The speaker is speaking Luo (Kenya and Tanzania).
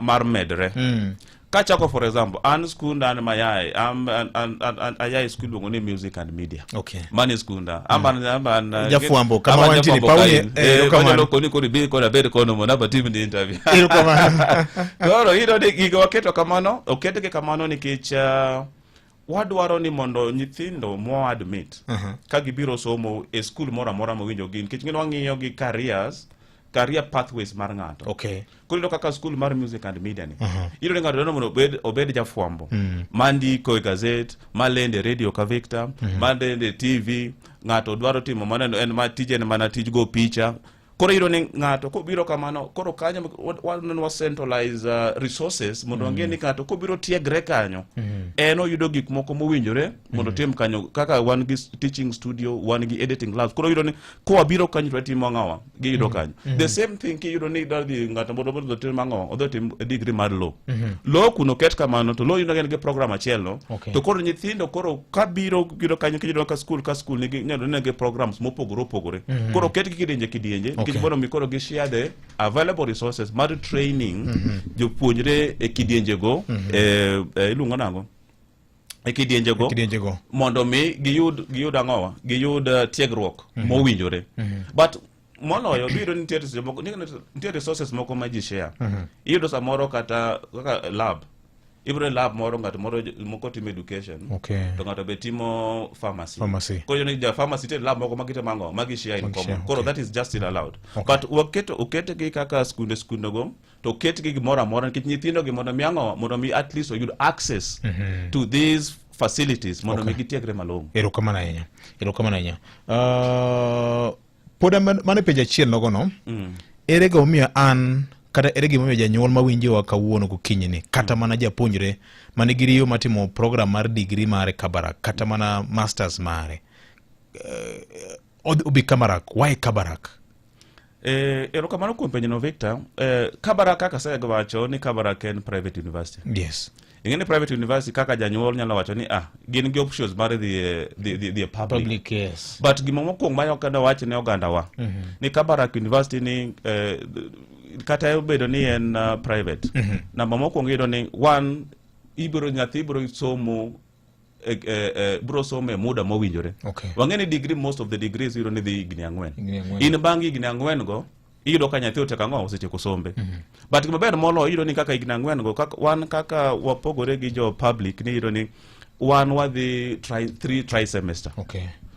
Mar medre. Kachako, for example, an skunda an mayae an ayae skul iluongo ni music and media. Mano e skunda amba an Jafwambo, kama amba wantie ni jafwambo pauni, kain. erokamano. Wanyalo koni koro ibi kono abed kono mondo abatimni interview. Erokamano. Koro iyudo ni gigo waketo kamano, oketgi kamano nikech wadwaro ni mondo nyithindo mwa admit ka gibiro somo e skul moro amora mowinjo gi, nikech ng'eni wang'iyo gi career pathways mar ng'ato. Koro iyudo kaka skul mar music and media ni, iyudo ni ng'ato dwaro mondo obed jafwambo mandiko e gazet, malende e radio ka Victor, malende e TV. Ng'ato dwaro timo maneno en ma tije en mana tij go picha. Koro iyudo ni ng'ato kobiro kamano, koro kanyo waneno wa centralize resources mondo wang'e ni ng'ato kobiro tiegre kanyo, en oyudo gik moko mowinjore mondo otim kanyo, kaka wan gi teaching studio, wan gi editing labs. Koro iyudo ni kowabiro kanyo to watimo ang'owa giyudo kanyo. The same thing kiyudo ni idwa dhi ng'ato mondo otim ang'o, odhi otim degree mar law. Law kuno ket kamano to law yudo en gi program achiel no. To koro nyithindo koro kabiro biro kanyo, kiyudo ka school nigi nyalo nigi programs mopogore opogore. Koro ketgi kidienje kidienje nikech mondo mi koro gi share the available resources mar training jopuonjre e kidienjego, iluongo nang'o, e kidienjego. Kidienjego. Mondo mi giyud ang'owa, giyud tiegruok mowinjore. But moloyo biyudo ni nitie seche moko nitie resources moko ma ji share. Iyudo samoro kata kaka lab, ibiro e lab moro, ng'at moro moko timo education to ng'ato be timo pharmacy. Pharmacy. Koro iyudo ni ja pharmacy nitie lab moko ma gitimo ang'o, ma gi share in Ma gi common. share, Koro that is just still allowed. But waketo oketgi kaka skundego to oketgi gimoro amora nikech nyithindo gi mondo mi ang'o, mondo mi at least oyud access to these facilities mondo mi gitiegre malong'o. Erokamano ahinya, erokamano ahinya. Pod mano penjo achiel nogono. Ere gimomiyo an kata ere gimomiyo janyuol mawinjowa kawuono gokinyi ni, kata mana japuonjre manigi riyo matimo program mar degree mare Kabarak kata mana masters mare, obi Kabarak? Why Kabarak? Erokamano kuom penjono, Victor. Kabarak, kaka asewacho ni Kabarak en private university. Ing'e ni private university, kaka janyuol nyalo wacho ni gin gi options mar dhi e public. Public, yes. But gima mokwongo ma ok wach ne ogandawa ni Kabarak University ni kata obedo ni en private, namba mokwongo iyudo ni one, ibiro nyathi biro somo biro somo e muda mowinjore. Wang'e ni degree, most of the degrees iyudo ni dhi higni 4. Higni 4. In bang' higni 4 go iyudo ka nyathi otieko ang'o, osetieko sombe. But gima ber moloyo, iyudo ni kaka higni 4 go, kaka wan kaka wapogore gi jo public ni iyudo ni wan wadhi three tri semester.